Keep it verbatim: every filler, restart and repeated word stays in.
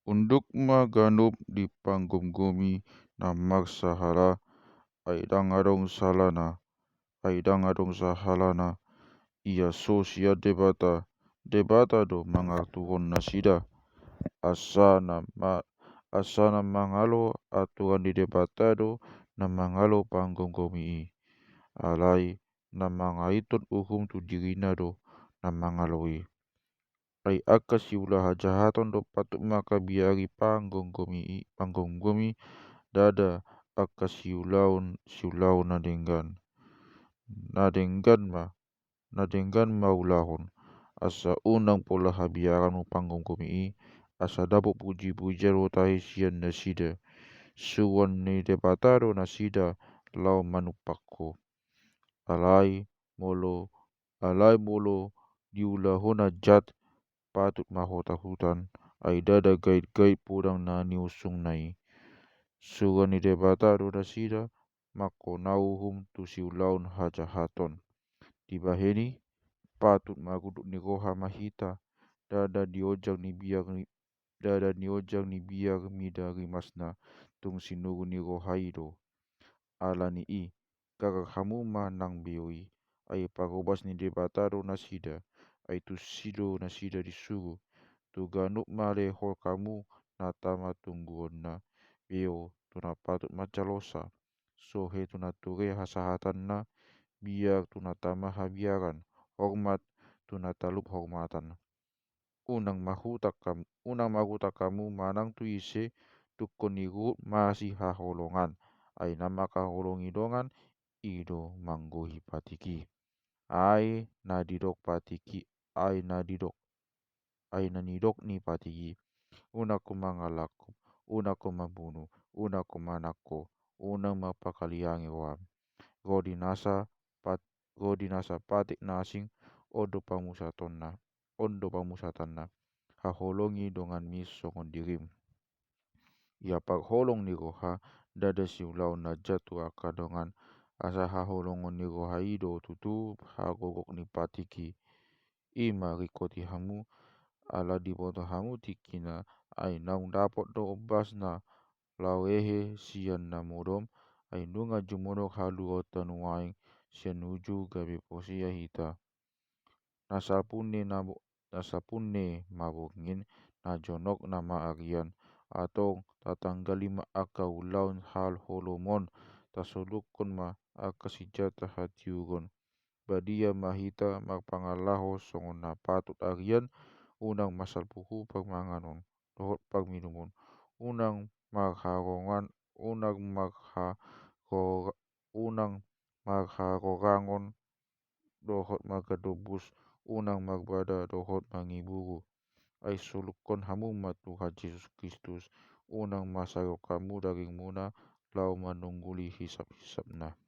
Unduk ma ganup di panggomgomi na marsahala, ai ndang adong salana, ai ndang adong sahalana, ia so sian Debata, Debata do mangartuhon nasida. Asa na ma-, asa na mangalo aturan ni Debata do na mangalo panggomgomi i. Alai na mangaithon uhum tu dirina do na mangalo i. Ai angka siula hajahaton do patut mangkabiari panggomgomi i, panggomgomi, ndada angka siulaon, siulaon na denggan. Na denggan ma, na denggan ma ulahon, asa unang pola habiaranmu panggomgomi i, asa dapot pujipujian do tahe sian nasida. Suruan ni Debata do nasida laho manumpak ho. Alai molo, alai molo diula ho na jat, patut ma ho takutan, ai ndada gaitgait podang na niusungna i. Suruan ni Debata do nasida mangkona uhum tu siulaon hajahaton. Dibahen i, patut marunduk ni roha ma hita, ndada di ojang ni biar ni, ndada di ojang ni biar mida rimasna, tung sinuru ni roha i do. Alani i, garar hamu ma nang beo i, ai parobas ni Debata do nasida, ai tusi do nasida disuru. Tu ganup ma lehon hamu na tama tungguonna, beo tu na patut manjalosa, sohe tu na ture hasahatanna, biar tu na tama habiaran, hormat tu na talup hormatan. Unang marhutang ham-, unang marhutang hamu manang tu ise, tungkot ni ruhut masihaholongan, ai na mangkaholongi dongan i do manggohi patik i. Ai na didok patik i, ai na didok, ai na nidok ni patik i: Unang ho mangalangkup, unang ho mambunu, unang ho manangko, unang marpakaliangi roham. Ro di nasa pat-, ro di nasa patik na asing, on do pamusatonna, on do pamusatanna. Haholongi donganmi songon dirim. Ia parholong ni roha, ndada siulaon na jat tu angka dongan, asa haholongon ni roha i do tutu hagogok ni patik i. I ma ringkoti hamu, ala diboto hamu tingkina, ai naung dapot do ombasna. Laho hehe sian na modom, ai nunga jumonok haluaonta nuaeng, sian uju gabe porsea hita. Na salpunne na bo-, na salpunne ma borngin, na jonok nama arian. Antong tatanggali ma angka ulaon haholomon, tasolukkon ma angka sinjata hatiuron. Badia ma hita marpangalaho songon na patut arian, unang masalpu hu parmanganon dohot parminumon, unang marharongan, unang marharo-, unang marharorangon dohot margadombus, unang marbada dohot mangiburu. Ai solukkon hamu ma Tuhan Jesus Kristus, unang masayok hamu dagingmuna laho manungguli hisaphisapna.